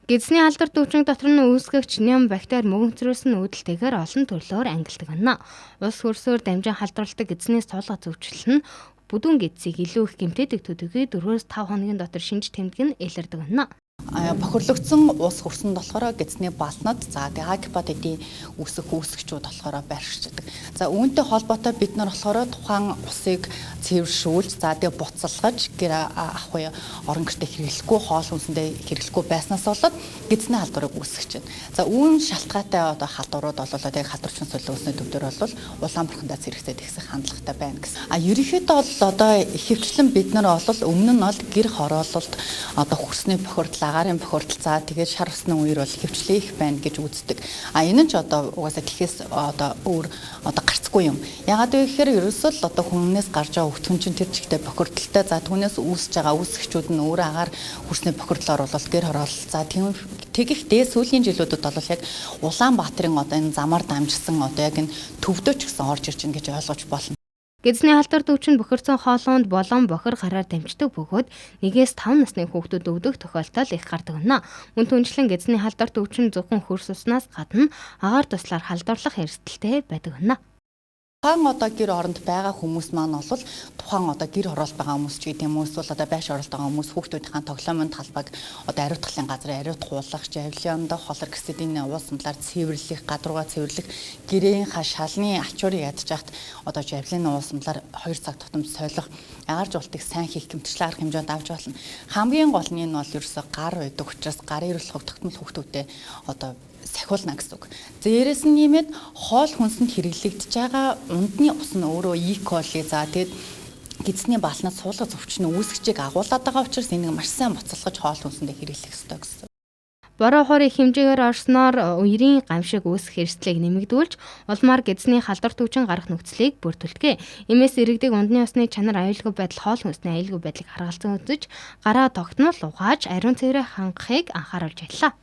Гэдэсний халдварт өвчин дотор нь үүсгэгч ням бактери мөгөнцрөөс нь үүдэлтэйгээр олон төрлөөр ангилдаг байна. Ус хөрсөөр дамжин халдварладаг гэдэсний суулга зөрчил нь бүдүүн гэдэсийг илүү их гэмтээдэг төдийгүй 4-5 хоногийн дотор шинж тэмдэг нь илэрдэг байна. Бохирлогдсон ус хөрсөнд болохоор гэдэсний балнад, за тэгээ А гепатитын үүсэх үүсгчүүд болохоор байршдаг. За үүнтэй холбоотой бид нар болохоор тухайн усыг цэвэршүүлж, за тэгээ буцалгаж гэр ах буюу орон гэртээ хэрэглэхгүй, хоол хүнсэндээ хэрэглэхгүй байснаас болоод гэдэсний халдварыг үүсгэж байна. За үүн шалтгаатай одоо халдварууд бол тэгээ халдварчин солиосны төв дээр бол улаан бурхандаа зэрэгцээд ихсэх хандлагатай байна гэсэн. А ерөнхийдөө бол одоо ихэвчлэн бид нар бол өмнө нь бол гэр хороололд одоо хөрсний бохирдол, агаарын бохирдол, за тэгээд шар усны үер бол хөвчлээ их байна гэж үздэг. А энэ нь ч одоо угаасаа тэгэхээс одоо өөр одоо гарцгүй юм. Ягаад вэ гэхээр ерөөсөө л одоо хүннээс гарч байгаа өвтгөн чинь тэр чигтээ бохирдолтой. За түүнээс үүсэж байгаа үүсгчүүд нь өөр агаар хөрсний бохирдлоор бол гэр хороолол. За тэгэх дээ сүүлийн жилүүдэд бол яг Улаанбаатарын одоо энэ замаар дамжсан одоо яг энэ төвдөө ч гэсэн орж ирж байна гэж ойлгож болно. Гэдэсний халдварт өвчин бохирдсон хоолунд болон бохир гараар дамждаг бөгөөд 1-5 насны хүүхдүүд өвдөх тохиолдол их гардаг байна. Мөн түншлэн гэдэсний халдварт өвчин зөвхөн хөрс уснаас гадна агаар туслаар халдварлах эрсдэлтэй байдаг байна. Тухайн одоо гэр оронд байгаа хүмүүс маань бол тухайн одоо гэр хороолт байгаа хүмүүс ч гэдэг юм уу, эсвэл одоо байш оролт байгаа хүмүүс хүүхдүүдийн тоглоомын талбайг одоо ариутгалын газар ариутгуулах, жавлын холор гэсэдийн уусамлаар цэвэрлэх, гадрууга цэвэрлэх, гэрийн шалны ачуурыг ядж хахад одоо жавлын уусамлаар 2 цаг тутам солих, агаар жуултыг сайн хийх гэмтчлэн арга хэмжээнд авч болно. Хамгийн гол нь энэ бол ерөөсөө гар байдаг учраас гарын эрүүлэх тогтмол хүүхдүүдэд одоо сахиулна гэсэн үг. Дээрээс нь нэмээд хоол хүнсэнд хэрэглэгдэж байгаа ундны ус нь өөрөө E. coli, за тэгээд гэдэсний балнад суулга зөвчний үүсгчийг агуулад байгаа учраас энийг маш сайн буцалгаж хоол хүнсэндээ хэрэглэх ёстой гэсэн. Бороо хор их хэмжээгээр орсноор үерийн гамшиг үүсэх эрсдлийг нэмэгдүүлж, улмаар гэдэсний халдварт өвчин гарах нөхцөлийг бүрдүүлдэг. Иймээс иргэдэг ундны усны чанар, аюулгүй байдал, хоол хүнсний аюулгүй байдлыг харгалзан үзэж, гараа тогтмол угааж, ариун цэврээ хангахыг анхааруулж байлаа.